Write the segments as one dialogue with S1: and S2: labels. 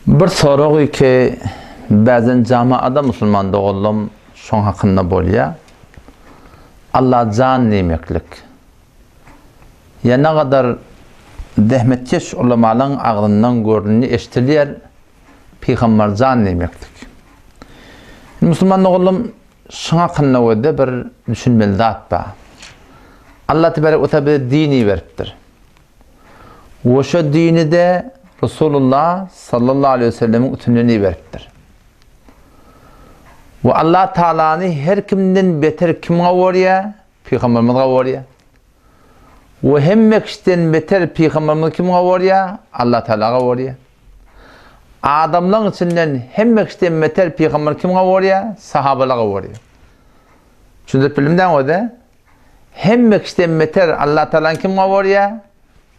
S1: Bir soragy ki bäzen jamaada musulman doganlam şoň hakynda bolýa. Alla jan diýmeklik. Ýa nagadar zähmetkeş ulamalaň agzyndan göründi eşdilýär Pygambar jan diýmeklik. Musulman doganlam şoň hakynda wede bir düşünmeli zat bar. Allah tebarek we taala bize din iberipdir. We şo dini-de Resulullah sallallahu aleýhi we sellemiň üstünden iberipdir. We Allah Taalany her kimden beter kim gawarýar? Pygamberimiz gawarýar. We hemme kişiden beter pygamberimiz kim gawarýar? Allah Taala gawarýar. Adamlaryň içinden hemme kişiden beter pygamber kim gawarýar? Sahabalar gawarýar. Düşündirip bildim däň özi? Hemme kişiden beter Allah Taalany kim gawarýar?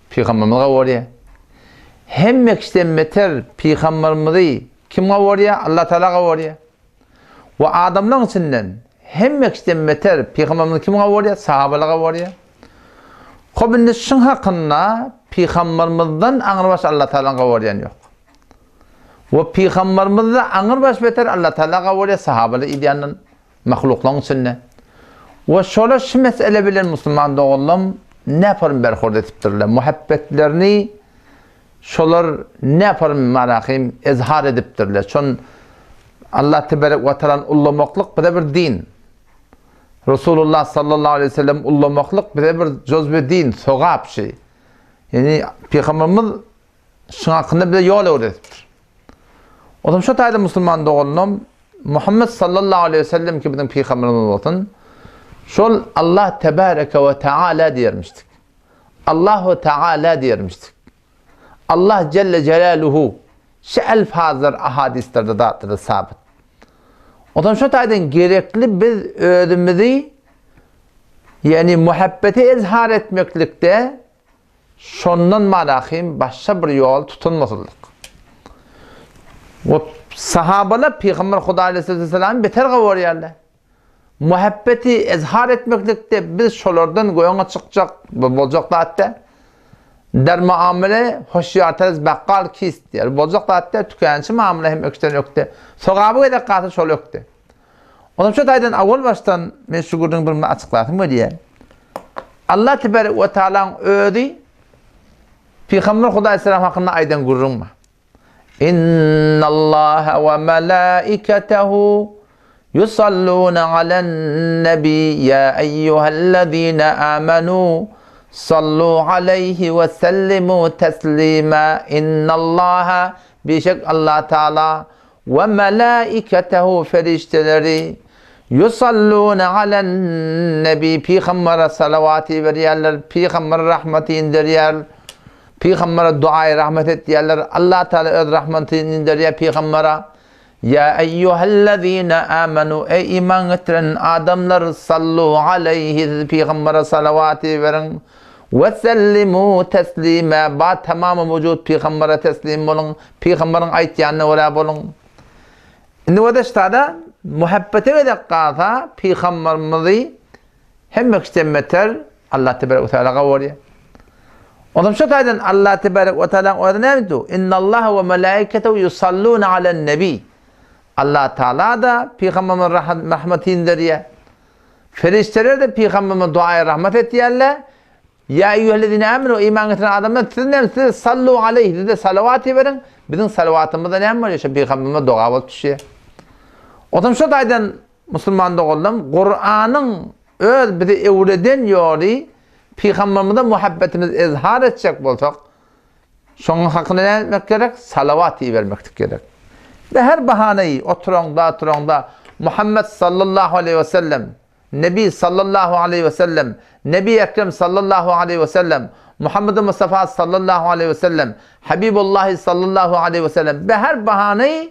S1: Pygamberimiz gawarýar. Hemme kişiden beter pygamberimizi kim gawarýar? Allah Taala gawarýar. We adamlaryň içinden hemme kişiden beter pygamberimizi kim gawarýar? Sahabalar gawarýar. Hop indi şuň hakynda pygamberimizden aňrybaş Allah Taalany gawarýan ýok. We pygamberimizden aňrybaş beter Allah Taala gawarýar sahabalar edýänden Mahluklaryň içinde. We şolar şu mesele bilen musulman doganlam näparym berhurd etipdirler. Muhabbetlerini şolar näparym marahym ezhar edipdirler. Şon Allah teberek we talan ullamaklyk bize bir din. Resulullah sallallahu aleyhi ve sellem ullamaklyk bize bir jozbe din, sogap şey. Yani Peygamberimiz Şuň hakynda bize ýol öwredipdir. Ozam şo taýda musulman doganlam Muhammed sallallahu aleyhi ve sellem ki biziň pygamberimiz bolsun. Şol Allah tebareke we taala diýermişdik. Allahu taala diýermişdik. Allah celle celaluhu şu elfazlar ahadislerde zatlarda sabit. Ozam şo taýdan gerekli biz özümizi ýani muhabbeti ezhar etmeklikde Şondan Malahym başga bir ýol tutunmasyzlyk. We sahabalar Pygamber Hudaý aleyhissalamy beter gawarýarlar. Muhabbeti ezhar etmeklikde biz şolardan göňe çykjak we boljak zat däl. Der muamele hoşýartarez bakgal kist diýer. Boljak zat däl, tükänçi muamele hem ökden ökde. Sogaby gezek galsa şol ökde. Onam şu taýdan awal başdan men şu gürrüňi bir açyklasym gelýär. Allah tebarek we taalaň özi Pygamber Hudaý selam hakynda aýdan gürrüň bar. Innallaha we malaikatehu yusalluna alen nebi ya eyyuhellezina amanu sallu aleyhi we sellimu teslima innallaha bişek Allah Taala We melaiketehu perişdeleri ýusallune alen-nebi pygambere salawat iberýärler, pygambere rahmat inderýär, pygambere duaýy rahmet etýärler, Allah Taala öz rahmatyny inderýär pygambere. Ýa eýýuhellezine amenu eý iman getiren adamlar sallu aleýhi siz pygambere salawat iberiň we sellimu teslime ba tamamy wujud pygambere teslim boluň Pygamberiň aýtýanyna görä boluň. Indi bolsa ştada muhabbete gezek galsa, pygamberimizi hemme kişiden beter Allah tebarek we teala gowurýar. Onsoň şu taýdan Allah tebarek we tealaň özi näme diýdi? Innallaha we malaiketehu yusalluna alen nebi. Allah Taala da pygamberimize rahmet inderýär. Perişdeler de pygamberimize duaýy rahmet etýärler. Ýa eýýuhellezine amenu, iman getiren adamlar, siz näme, siz sallu aleýhi, siz-de salawat iberiň, biziň salawatymyz-da näme bolýar, şo pygamberimize doga bolup düşýär. Onsoň şo taýdan musulman doganlarym, Kuranyň öz bize öwreden ýoly pygamberimize muhabbetimizi ezhar etjek bolsak, şonuň hakyna näme etmek gerek? Salawat ibermeklik gerek. Ve her bahaneyi oturaňda, turaňda Muhammed sallallahu aleýhi we sellem Nebi sallallahu aleýhi we sellem, Nebi Ekrem sallallahu aleýhi we sellem, Muhammedi Mustafa sallallahu aleýhi we sellem, Habibullahi sallallahu aleýhi we sellem be her bahaneýi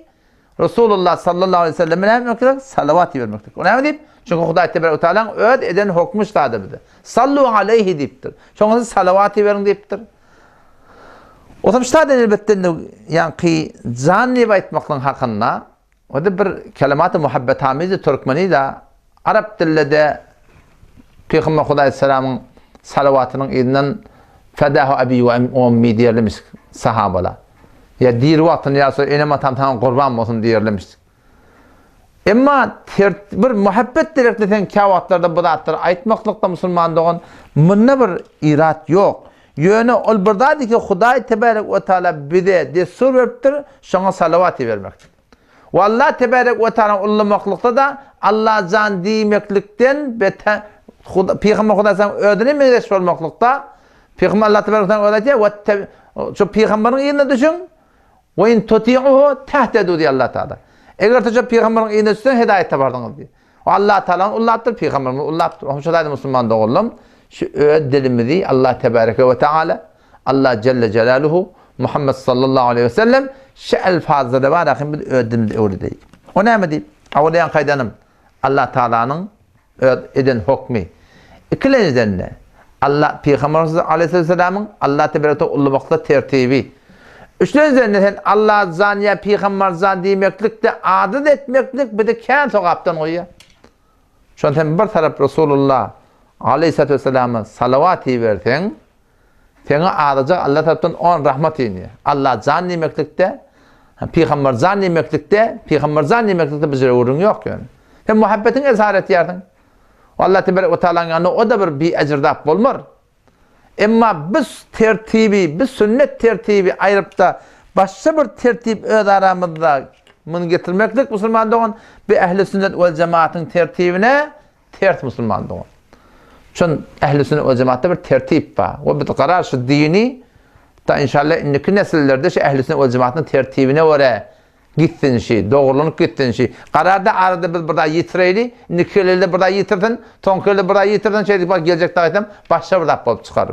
S1: Resulullah sallallahu aleýhi we selleme näme etmek gerek? Salawat ibermek gerek. O näme diýip? Çünki Hudaý tebarek we taalaň öz eden hokmy ştada bize. Sallu aleýhi diýipdir. Şoňa siz salawat iberiň diýipdir. Otam ştada elbetde ýaňky jan diýip aýtmaklygyň hakynda O-da bir kelimat-y muhabbetamiz-i türkmeni-de arap dilde-de Pygamber Hudaý salamyň salawatynyň yzyndan Fedahu abi we ummi diýerlimiş sahabalar. Ýa diri wagtynda ýa enem-atam saňa gurban bolsun diýerlemiş. Emma bir muhabbet derekli sen käwagtlarda bu zatlary aýtmaklykda musulman dogan munda bir irat ýok. Ýöne ol bir zat ki Hudaý tebarek we taala bize dessur beripdir, şoňa salawat ibermeklik. We Allah tebarek we taala ullamaklykda-da Allajan diýmeklikden bete Pygamber Hudaý saňa özüne meňzeş bolmaklykda Pygamber Allah tebarek we taala özi aýtýar, şu pygamberiň yzyna düşüň, we in tuti'uhu tahtadu diýýär Allah Taala. Eger siz şu pygamberiň yzyna düşseň hidaýat taparsyňyz diýýär. O Allah Taalany ullapdyr, pygamberimizi ullapdyr. Onuň üçin aýdym musulman doganlarym, şu öz dilimizi Allah tebareke we taala, Allah jelle jelaluhu, Muhammed sallallahu aleyhi ve sellem şu elfazda bar ahim biz öz dilimizi öwredeýik. O näme diýip? Awalaýan kaýdanym Allah Taalanyň Öz eden hokmy. Ikilenjiden-de, Allah, Pygamberimiz aleýhissalamyň Allah tebareke ullamakda tertibi. Üçlenjiden-de sen Allah jan ýa Pygamber jan diýmeklik-de adyz etmeklik bizi kän sogapdan goýýar. Şonda sen bir tarap Resulullah aleýhissalatu wessalama salawat iberseň, Saňa azajak Alla tarapdan on rahmat inýär. Alla jan diýmeklikde, pygamber jan diýmeklikde, pygamber jan diýmeklikde bir jere gürrüň ýok ýöne. Sen muhabbetiňi izhar etýärsiň. Alla tebarek we taalaň ýanynda o-da bir biejir zat bolmar. Emma biz tertibi, biz sünnet tertibi aýryp-da başga bir tertip öz aramyzda muny getirmeklik musulman dogan bi ehli sünnet wel jemaatyň tertibine Ters musulman dogan. Şon ähli sünnet we jemaatda bir tertip bar. We biz garar şu dini da inşallah indiki nesillerde şu ähli sünnet we jemaatyň tertibine görä gitsin şi, dogrulanyp gitsin şi. Gararda arada biz bir zat ýitireýli, indiki gelelde bir zat ýitirsin, soňky gelelde bir zat ýitirsin, şeýdip bak geljekde gaýtam başga bir zat bolup çykar.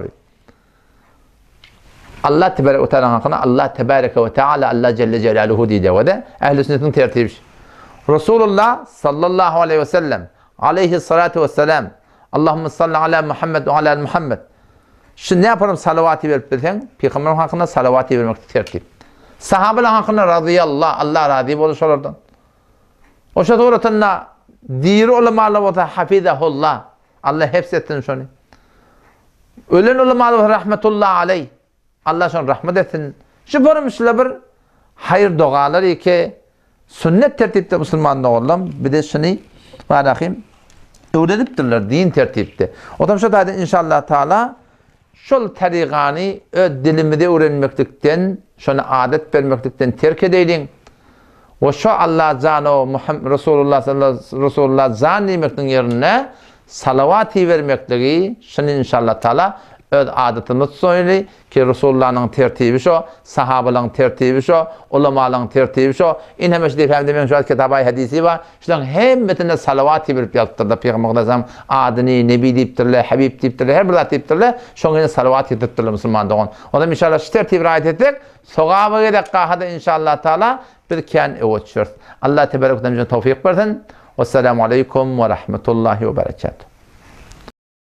S1: Allah tebarek we taala hakyna Allah tebareke we taala Allah celle celaluhu diýdi we de ähli sünnetiň tertibi. Resulullah sallallahu aleyhi ve sellem aleyhi salatu ve selam Allahümme salli ala Muhammed ve ala Muhammed. Şu ne yaparım salavaty berip bilseň, Pygamber hakyna salavaty bermek tertip. Sahabalar hakyna radiyallah, Allah razy bolsun şolardan. Oşa suratynda diri ulamalar bolsa hafizahullah. Allah hepsi etsin şony. Ölen ulamalar rahmetullah aleý. Allah şony rahmet etsin. Şu görmüşler bir haýyr dogalar eke sünnet tertipde musulman doganlarym bize şuny barahim öwredipdirler din tertipde. Otam şu taýda inşallah taala şol tarigany öz dilimize öwrenmeklikden, şony adat bermeklikden terk edeýliň. We şo Allah jano Muhammed Resulullah sallallahu Resulullah jan diýmekligiň ýerine salawat ibermekligi şuny inşallah taala öz adatymyz tutsaýly ki Resulullanyň tertibi şo, sahabalaryň tertibi şo, ulamalaryň tertibi şo. In hemişe depämde meň şu wagt kitabaý hadisi bar. Şularyň hemmesinde salawat iberip ýazypdyrlar Pygamber Aleyhisselam adyny Nebi diýipdirler, Habib diýipdirler, her bir zat diýipdirler. Şoň ýerine salawat getiripdirler musulman dogan. Onda inşallah şu tertibi raýat etsek, Sogaba gezek gahada inşallah taala biz kän öwe düşeris. Allah tebarek we taala towfyk bersin. Wessalamu aleykum we rahmetullahi we berekatuh.